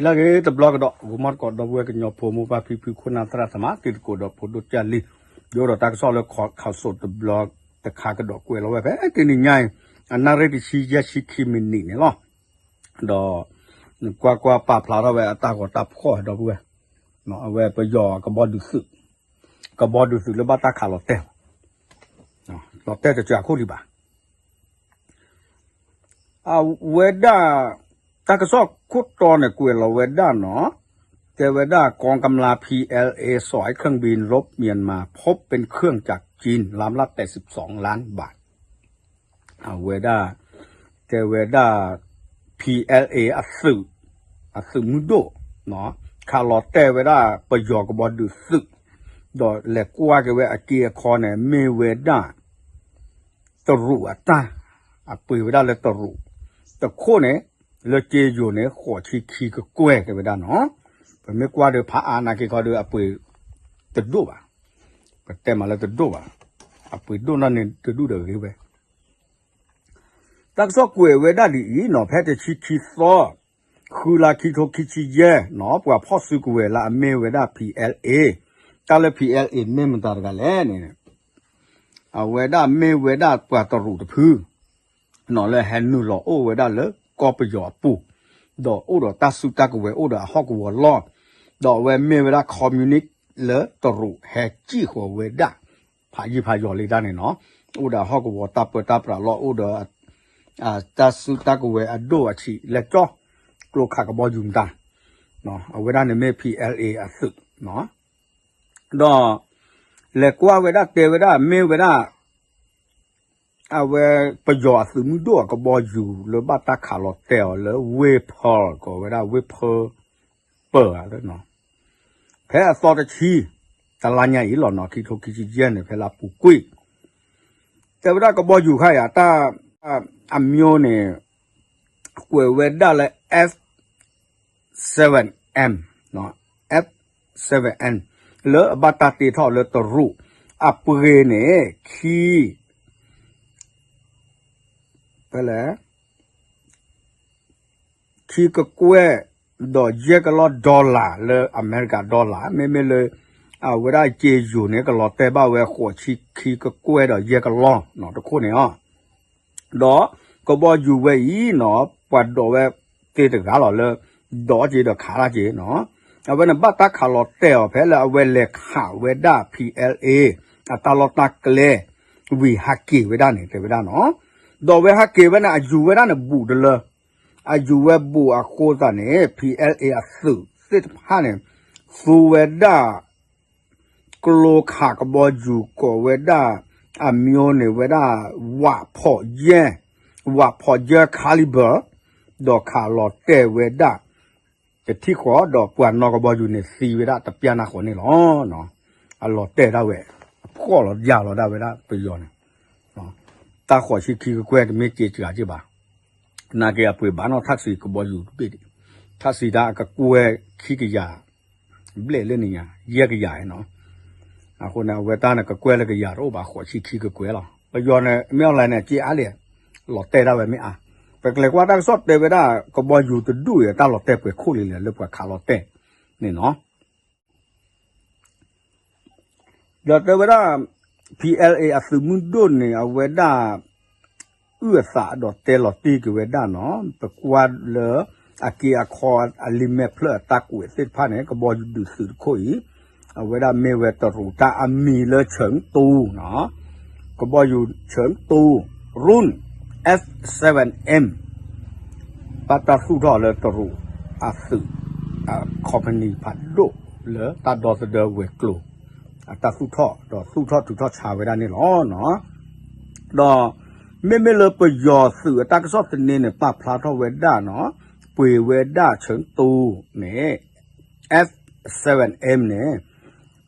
လၢအဂ့ၤတဘျီကဒီး ဂီၤမီၢ်တကိး ဒီပုၢ်ဝဲၢ်ကညီဖိ မိၢ်ပၢ်ဖံဖု ခိၣ်နၢ်သရၣ်သမါ တံၤသကိးဒီးဖိဒိၣ်ကၢ်လံၤ ယအိၣ်ဒီးတၢ်ကစီၣ်လၢ ခီ ခီစိးတဘျီတခါကဒီး ကွဲးလီၤဝဲဖဲတနံၤညါအံၤ အနၣ်ရံၣ်တဆံယဲၢ်ဆံခံမံးနံးန့ၣ်လီၤ. ဒီး ကွၢ်ကွၢ်ပာ်ဖျါထီၣ်ဝဲအတၢ်ဂီၤတၢ်ဖှီၣ် ဒီပုၢ်ဝဲၢ် အဝဲပယီၤကဘီယူၤသုး ကဘီယူၤသုးလၢဘၣ်တၢ်ခးလီၤတဲာ် လီၤတဲာ်တစှၤခိၣ်လံဘၣ် အဝဲဒၣ် တၢ်ကစီၣ်ခိၣ်တီန့ၣ် ကွဲးလီၤဝဲဒၣ်နီၤ တဲဝဲဒၣ် กองกำลัง พีแอลเอ สอยเครื่องบินรบเมียนมาพบเป็นเครื่องจากจีน ลำละแปดสิบสองล้านบาท အဝဲဒၣ် တဲဝဲဒၣ် PLA အသုး အသုးမုၢ်ဒိၣ် ခးလီၤတဲာ်ဝဲဒၣ် ပယီၤကဘီယူၤသုး ဒီးလဲၤကွၢ်က့ၤဝဲအက့အခီန့ၣ် မ့ၢ်ဝဲဒၣ် တရူးအတၢ် အပှ့ၤဝဲဒၣ်လၢတရူး တခိၣ်န့ၣ် လၢက့ယိၤန့ၣ် ဃိးဆံခံကကွဲၢ်တဲဝဲဒၣ်နီၤ ပမ့ၢ်ကွၢ်ဒီးဖးအါနာ်က့ခီဒီးအပှ့ၤတဒိၣ်ဘၣ် ပတဲမးလၢတဒိၣ်ဘၣ် အပှ့ၤဒိၣ်နီၢ်န့ၣ်တဒူၣ်ဒီးဂ့ၤဝဲ တၢ်ကစီၣ်ကွဲးဝဲဒၣ်ဒ်အံၤနီၤ ဖဲတဆံခံသီ ဃုလါခံထိခံဆံယဲၢ်နီၤ ပှၤဖီၣ်စုကဝဲၤလၢအမ့ၢ်ဝဲဒၣ် PLA တၢ်လၢ PLA မ့ၢ်မတၤတဂၤလဲၣ်န့ၣ် အဝဲဒၣ်မ့ၢ်ဝဲဒၣ်ပှၤတရူးတဖု နီၤ လၢဟဲနုာ်လီၤအိၣ်ဝဲဒၣ်လၢကီၢ်ပယီၤအပူၤ ဒီးအိၣ်ဒီးတၢ်စုတၢ်ကဝဲၤ အိၣ်ဒီးအဟီၣ်ကဝီၤလီၢ် ဒီးအဝဲမ့ၢ်ဝဲဒၣ် communist လၢတရူးဟဲစံၣ်ဃီၤဝဲဒၣ် ဖးယံာ်ဖးယီၤလံတၢ်န့ၣ်နီၤ အိၣ်ဒီးအဟီၣ်ကဝီၤတၢ်ပၢတၢ်ပြးလီၢ် အိၣ်ဒီး တၢ်စုတၢ်ကဝဲၤအဒိၣ်အဆံးလဲၣ်ကၠီ ကျိခးကဘီယူၤမတၤ အဝဲဒၣ်န့ၣ်မ့ၢ် PLA အသုး ဒီး လဲၤကွၢ်ဝဲဒၣ်တဲဝဲဒၣ်မ့ၢ်ဝဲဒၣ် အဝဲပယီၤအသုးမုၢ်ဒိၣ်အကဘီယူၤလၢဘၣ်တၢ်ခးလီၤတဲာ်အီၤလၢ ဝ့ၢ်ဖၢ ကိးဝဲဒၣ် ဝ့ၢ်ဖၢပၢၢ်ဧါ ဖဲအသီတဆံ တလါညါအံၤလီၤနီၤ ခံထိခံဆံယဲၢ်န့ၣ် ဖဲလါပူၤကွံာ် တဲဝဲဒၣ်ကဘီယူၤခါအံၤ တၢ် အမျိုးန့ၣ် ကွဲးဝဲဒၣ်လၢ F seven M, F seven M လၢအဘၣ်တၢ်တ့ထီၣ်လၢတရူး အပှ့ၤန့ၣ် ခံ ဖဲလဲၣ် ခံကကွဲၢ် ဒီးယဲၢ်ကလီၢ် dollar လၢအမဲရကၤ dollar မ့မ့ၢ်လၢ အဝဲဒၣ်က့ယိၤန့ၣ် ကလီၤတဲာ်ဘၣ်ဝဲ ဃိးဆံခံကကွဲၢ်ဒီးယဲၢ်ကလီၢ် တခိၣ်န့ၣ်အီၤ ဒီးကဘီယူၤဝဲအံၤနီၤ ပှၤဒိးဝဲသ့တဂၤလီၤလၢ ဒိးက့ဒီးခးတၢ်က့နီၤ အဝဲန့ၣ်ဘၣ်တၢ်ခးလီၤတဲာ်အီၤ ဖဲလၢအဝဲလဲၤခးဝဲဒၣ် PLA အတၢ်လီၢ်တၢ်ကျဲ ဝံၤဟးက့ၤဝဲဒၣ်န့ၣ် တဲဝဲဒၣ်နီၤ ဒီးဝဲဟးက့ၤဝဲန့ၣ် အယူၤဝဲဒၣ်န့ၣ်ဘူးတလၢ အယူၤဝဲဘူးအဃိသတးန့ၣ် PLA အသုးသ့ၣ်တဖၣ်န့ၣ် သူဝဲဒၣ် ကျိခးကဘီယူၤကိးဝဲဒၣ် အမျိုးန့ၣ်ဝဲဒၣ် ဝးဖီးယဲၢ် ဝးဖီးယဲၢ် caliber ဒီးခးလီၤတဲာ်ဝဲဒၣ် တထံၣ်ဃီ ဒီးပှၤနီၣ်ကဘီယူၤန့ၣ်သံဝဲဒၣ်တပျၢ်နၢ်ဃီန့ၣ်လီၤ. အလီၤတဲာ်ဒၣ်ဝဲ အဖှီၣ်လီၤယၢ်လီၤဒၣ်ဝဲဒၣ်ပယီၤန့ၣ် တၢ်ဃိးဆံခံကကွဲၢ်တမ့ၢ်က့စှၤက့ဘၣ် နာ်က့အပှ့ၤဘၣ်နီၣ် ထၣ်စံးကဘီယူၤတဘ့ၣ်ဒံး ထၣ်စံးတၢ်အကကွဲၢ်ခံကယၤ ဘျဲၣ်လၢန့ၣ်ညါ ယဲၢ်ကယၤနီၤ အဃိန့ၣ် အဝဲတၢ်န့ၣ်ကကွဲၢ်လၢကယၤတအိၣ်ဘၣ် ဃိးဆံခံကကွဲၢ်လီၤ. ပယီၤန့ၣ် မ့ၢ်အီၤလဲၣ်န့ၣ် က့အါလဲၣ် လီၤတဲာ်ဒၣ်ဝဲမ့ၢ်အါ ပကလဲၤကွၢ်တၢ်ကစီၣ်တဲဝဲဒၣ် ကဘီယူၤတဒူၣ်အံၤ တၢ်လီၤတဲာ်ပှဲၤခိၣ်လံလဲၣ် လၢပှၤခးလီၤတဲာ်န့ၣ်နီၤ ဒီးတဲဝဲဒၣ် PLA အသုးမုၢ်ဒိၣ်န့ၣ် အဝဲဒၣ် အုၣ်အသးဒီးတဲလီၤတံၢ်က့ၤဝဲဒၣ်နီၤ ပကွၢ်လၢ အက့အခီအလံာ်မဲာ်ဖျၢၣ်အတၢ်ကွဲးသ့ၣ်တဖၣ်န့ၣ် ကဘီယူၤဒုးသုးတခိၣ်အံၤ အဝဲဒၣ်မ့ၢ်ဝဲတရူးတၢ်အမံၤလၢ ဆၢတူ နီၤ ကဘီယူၤ ဆၢတူ Run F seven M ဘၣ်တၢ်သူၣ်ထီၣ်လၢတရူးအသုး အ company ဖးဒိၣ်လၢတၢ်ဒီသဒၢဝဲၤကျိၤ အတၢ်သူၣ်ထီၣ် ဒီးသူၣ်ထီၣ်ထုးထီၣ်ဆါဝဲဒၣ်န့ၣ်လီၤ. ဒီး မ့မ့ၢ်လၢပယီၤသုးအတၢ်ကစီၣ်သန့န့ၣ် ပာ်ဖျါထီၣ်ဝဲဒၣ်နီၤ ပှ့ၤဝဲဒၣ်ဆၢတူန့ၣ် F seven M န့ၣ်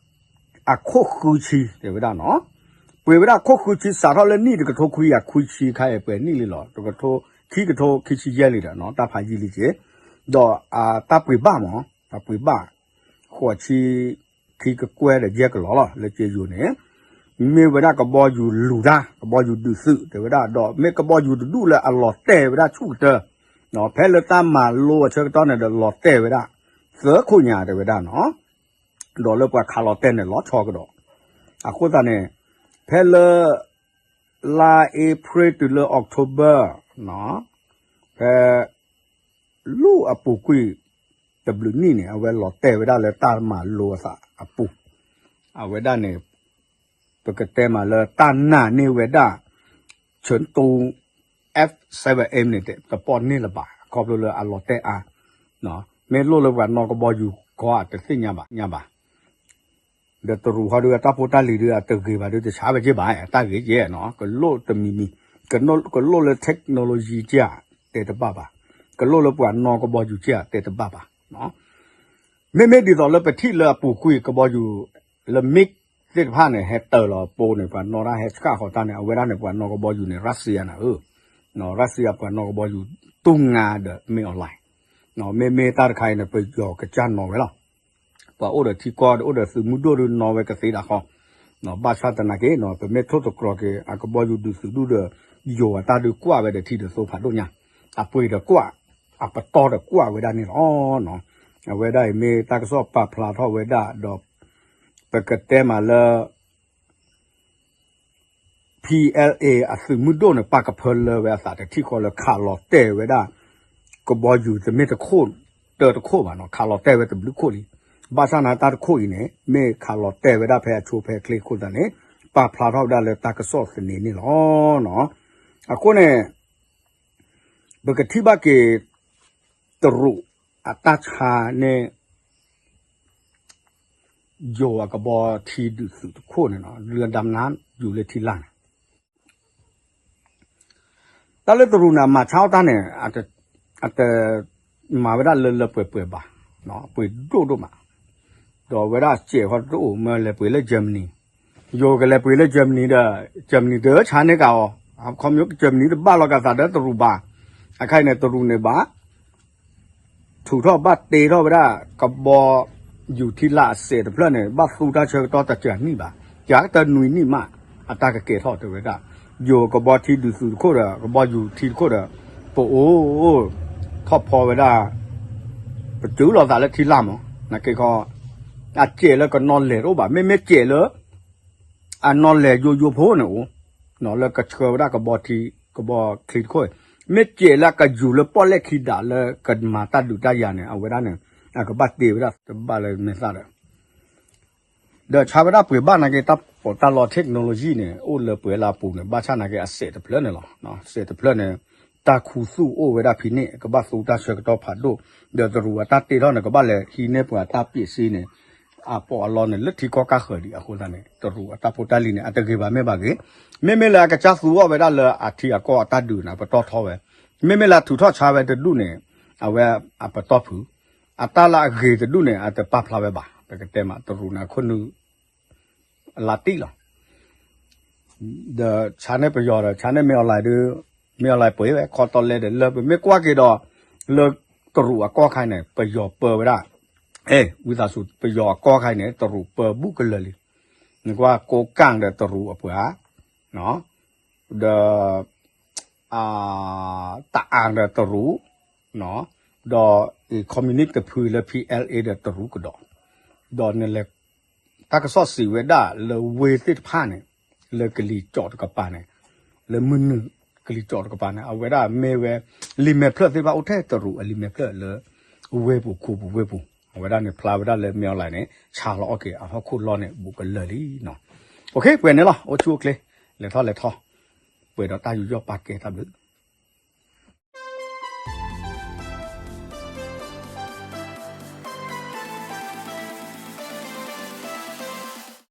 အခိၣ်ဃုဆံ တဲဝဲဒၣ်နီၤ ပှ့ၤဝဲဒၣ်အခိၣ်ဃုဆံ စးထီၣ်လၢနံၣ်တကထိခွံကယၤခွံဆံခါအံၤ ပှဲၤနံၣ်လံလီၤ တကထိ ခံကထိခံဆံယဲၢ်လံဒီးနီၤ တၢ်ဖးယံာ်လံက့ၤ ဒီးအတၢ်ပှ့ၤဘၣ်မး အပှ့ၤဘၣ် ဃိးဆံ ခံကကွဲၢ်ဒီးယဲၢ်ကလီၢ်လီၤ လၢက့ယိၤန့ၣ် မ့ၢ်ဝဲဒၣ်ကဘီယူၤလူၤတၢ် ကဘီယူၤဒုးသုး တဲဝဲဒၣ် ဒီးမ့ၢ်ကဘီယူၤတဒူၣ်လၢအလီၤတဲာ်ဝဲဒၣ်ဆူၣ်ကတၢၢ် ဖဲလၢတၢ်မၤလိအဆၢကတီၢ်န့ၣ်ဒီးလီၤတဲာ်ဝဲဒၣ် သၢခိၣ်ညါတဲဝဲဒၣ်နီၤ, ဒီးလၢပှၤခးလီၤတဲာ်န့ၣ်လီၤဆီကဒီး, အဃိသတးန့ၣ် ဖဲလၢ လါအ့ဖြ့ၣ်တုၤလၢ October ဖဲ လူၢ်အပူၤကွံာ်တဘျုးနံၣ်န့ၣ် အဝဲလီၤတဲာ်ဝဲဒၣ်လၢတၢ်မၤလိအသးအပူၤ, အဝဲဒၣ်န့ၣ် ပကတဲမးလၢတၢ်နာ်န့ၢ်ဝဲဒၣ် ဆၢတူ F seven M န့ၣ် တပီၢ်န့ၢ်လၢၤဘၣ် ခီဖျိလၢအလီၤတဲာ်အါ, မ့ၢ်လိၣ်လၢပှၤနီၢ်ကဘီယူၤကီၢ်အတသ့ၣ်ညါဘၣ် ညါဘၣ် ဒီးတရူးဟီဒုးအတၢ်ဖိတၢ်လံၤဒုးအတဂ့ၤဘၣ်ဒုးတဆါဝဲက့ဘၣ် အတၢ်ဂ့ၤကဲနီၤ ကလိၣ်တမံၤမံၤ, ကလိၣ်လၢ technology ကဲ တဲတဘၣ်ဘၣ်, ကလိၣ်လၢပှၤနီၢ်ကဘီယူၤကဲ တဲတဘၣ်ဘၣ်. မ့မ့ၢ်ဒ်သိးလၢပထံၣ်လၢအပူၤကွံာ်ကဘီယူၤ လၢ MiG သ့ၣ်တဖၣ်န့ၣ် ဟဲတၢၤလီၤပိန့ၣ် ပှၤနီၢ်တၢ်ဟဲဆှၣ်ဃီၤတၢ်န့ၣ် အဝဲဒၣ်န့ၣ် ပှၤနီၢ်ကဘီယူၤန့ၣ် Russia နၤဧၢ, Russia ပှၤနီၢ်ကဘီယူၤတူၢ်ငါဒီးမ့ၢ် online မ့မ့ၢ်တၢ်တခါအံၤန့ၣ် ပယီၤကစၢ်နီၢ်ဝဲလီၤ. ပှၤအိၣ်ဒီးထံကီၢ်ဒီးအိၣ်ဒီးသုးမုၢ်ဒိၣ်ဒုးနီၢ်ဝဲကသ့ဒၣ်ဃီ, ဘၣ်ဆၣ်သနာ်က့ ပမ့ၢ်ထိၣ်သတြီၤက့ၤ အကဘီယူၤဒုးသုးဒူၣ်ဒီး ယိၤအတၢ်ဒုးကွၢ်ဝဲဒီးထံဒုးသိဖးဒိၣ်ညါ, အပှ့ၤဒီးကွၢ်, အပတီၢ်ဒီးကွၢ်ဝဲဒၣ်န့ၣ်လီၤ. အဝဲဒၣ်အံၤမ့ၢ်တၢ်ကစီၣ်ပာ်ဖျါထီၣ်ဝဲဒၣ်ဒီး ပကတဲမးလၢ PLA အသုးမုၢ်ဒိၣ်န့ၣ် ပာ်ကဖၢလၢဝဲအသးတထံၣ်ဃီလၢခးလီၤတဲာ်ဝဲဒၣ် ကဘီယူၤတမ့ၢ်တခိၣ်တၢတခိၣ်ဘၣ်နီၤ, ခးလီၤတဲာ်ဝဲတဘျုးခိၣ်လံ. ဘၣ်ဆၣ်န့ၣ်တၢ်တခိၣ်အံၤန့ၣ် မ့ၢ်ခးလီၤတဲာ်ဝဲဒၣ်ဖဲအဆိဖဲချ့အဃိသတးန့ၣ် ပာ်ဖျါထီၣ်ဝဲဒၣ်လၢတၢ်ကစီၣ်သန့န့ၣ်လီၤ. အဃိန့ၣ် ပကထံၣ်ဘၣ်က့ၤ တရူးအတၢ်ဆါန့ၣ် ယိၤအကဘီထံဒုးသုးတခိၣ်န့ၣ်နီၤ, လၢဒၣ်နါယူၤလၢထံလာ်န့ၣ် တၢ်လၢတရူးန့ၣ် အမၤဆါအီၣ်တၢ်န့ၣ် အတမၤဝဲဒၣ်လၢလၢပှဲၤပှဲၤဘၣ်, ပှ့ၤဒိၣ်ဒိၣ်မး, ဒီးဝဲဒၣ်စဲးဃီတအိၣ် မ့ၢ်လဲၤပှ့ၤလၢ Germany, ယိၤကလဲၤပှ့ၤလၢ Germany ဒီး Germany တဆါန့ၢ်က့ၤအီၤ, ခီဖျိ Germany တဘၣ်လီၤက့ၤအသးဒီးတရူးဘၣ်, အခါအံၤန့ၣ် တရူးန့ၣ်ဘၣ် ထုးထီၣ်ဘၣ်တ့ထီၣ်ဝဲဒၣ် ကဘီယူၤထံလာ်အစဲးတဖျၢၣ်န့ၣ် ဘၣ်သူတၢ်ဆၢကတီၢ်တစှၤနံၣ်ဘၣ်, ကတနွံနံၣ်မး အတၢ်ကကဲၤထီၣ်တဲဝဲဒၣ်, ယိၤကဘီထံဒုးသုးတခိၣ်ဒီး ကဘီယူၤထံတခိၣ်ဒီး ပအိၣ်ထီၣ်ဖီဝဲဒၣ် ပတုၤလီၤသးလၢထံလာ်မး, နာ်က့ခီ အစဲးလၢကနီၣ်လဲၤတအိၣ်ဘၣ်, မ့မ့ၢ်စဲးလၢ အနီၣ်လဲၤယိယိဖိန့ၣ်အိၣ်, လၢကဆှၢဝဲဒၣ်ကဘီထံ ကဘီချံတခိၣ်, မ့ၢ်စဲးလၢအကယူၤလၢပီၣ်လဲၣ်ခံဒးလၢကမၤတၢ်ဒုးတၢ်ယၤန့ၣ် အဝဲဒၣ်န့ၣ် အကဘၣ်တ့ဝဲဒၣ်တဘၣ်လၢမဲာ်သၣ်ဒီး ဒီးဆါဝဲဒၣ်ပှ့ၤဘၣ်နာ်က့ တၢ်ပီးတၢ်လီ technology န့ၣ် အိၣ်လၢပှဲၤလၢအပူၤန့ၣ် ဘၣ်ဆၣ်နာ်က့အစဲးတဖျၢၣ်န့ၣ်လီၤ. စဲးတဖျၢၣ်န့ၣ် တၢ်ခူသူၣ်အိၣ်ဝဲဒၣ်ဖဲန့ၣ် ကဘၣ်သူတၢ်ဆၢကတီၢ်ဖးဒိၣ်, ဒီးတရူးအတၢ်တ့ထီၣ်န့ၣ် ကဘၣ်လဲၤဟံးန့ၢ်ပှၤတၢ်ပ့းစ့န့ၣ် အပီးအလီန့ၣ် လၢထံကီၢ်ကၢ်ဃၢၤဒံးအဃိသတးန့ၣ် တရူးအတၢ်ဖိတၢ်လံၤန့ၣ် အတဂ့ၤဘၣ်မ့ၢ်ဘၣ်ဂ့ၤ, မ့မ့ၢ်လၢအကစၢ်သူအီၤဝဲဒၣ်လၢအထံအကီၢ်အတၢ်ဒုးန့ၣ် အပတီၢ်ထီဝဲ, မ့မ့ၢ်လၢအထုးထီၣ်ဆါဝဲတဒူၣ်န့ၣ် အဝဲအပတီၢ်ဖုး, အတၢ်လၢအဂ့ၤတဒူၣ်န့ၣ် အတပာ်ဖျါဝဲဘၣ်. ပကတဲမး တရူးန့ၣ်အခိၣ်နူာ် အလါတံၢ်လီၤ. ဒီးဆါန့ၢ်ပယီၤဒီး ဆါန့ၢ်မ့ၢ်အီၤလဲၣ်ဒီး မ့ၢ်အီၤလဲၣ်ပှ့ၤဝဲ ခီတီလဲဒီး လၢပမ့ၢ်ကွၢ်က့ၤဒီး လၢတရူးအကီၢ်ခါအံၤန့ၣ် ပယီၤပၢဝဲဒၣ်, အဲ ဝံသးစူၤ ပယီၤအကီၢ်ခါအံၤန့ၣ် တရူးပၢဘူးကလၢာ်လံ. နကွၢ်ကိးကၣ်ဒီးတရူးအပှၤ ဒီး တအၣ်ဒီးတရူး, ဒီး communist တဖုလၢ PLA ဒီးတရူးကဒီး, ဒီးနလဲၤ တၢ်ကစီၣ်စံးဝဲဒၣ်လၢဝ့ၢ်သ့ၣ်တဖၣ်န့ၣ် လၢကလံၤကၠီးတကပၤန့ၣ်, လၢမုၢ်နုာ်ကလံၤကၠီးတကပၤန့ၣ် အဝဲဒၣ်မ့ၢ်ဝဲ လံာ်မဲာ်ဖျၢၣ်သ့ၣ်တဖၣ်အိၣ်ထဲတရူးအလံာ်မဲာ်ဖျၢၣ်လၢ ဝ့ၢ်ပူၤခူပူၤဝ့ၢ်ပူၤ, အဝဲဒၣ်န့ၣ်ဖျါဝဲဒၣ်လၢမ့ၢ်အီၤလဲၣ်န့ၣ် ဆါလီၤအီၣ်က့ၤအဟီၣ်ခိၣ်လီၢ်န့ၣ် ဘူးကလၢာ်လံနီၤ. ပှဲၤန့ၣ်လီၤ အိၣ်ဆူၣ်အိၣ်ချ့ လဲၤထီၣ်လဲၤထီၣ် ပှဲၤဒီးတၢ်ယူးယီၣ်ပာ်ကဲတၢ်ဘျုး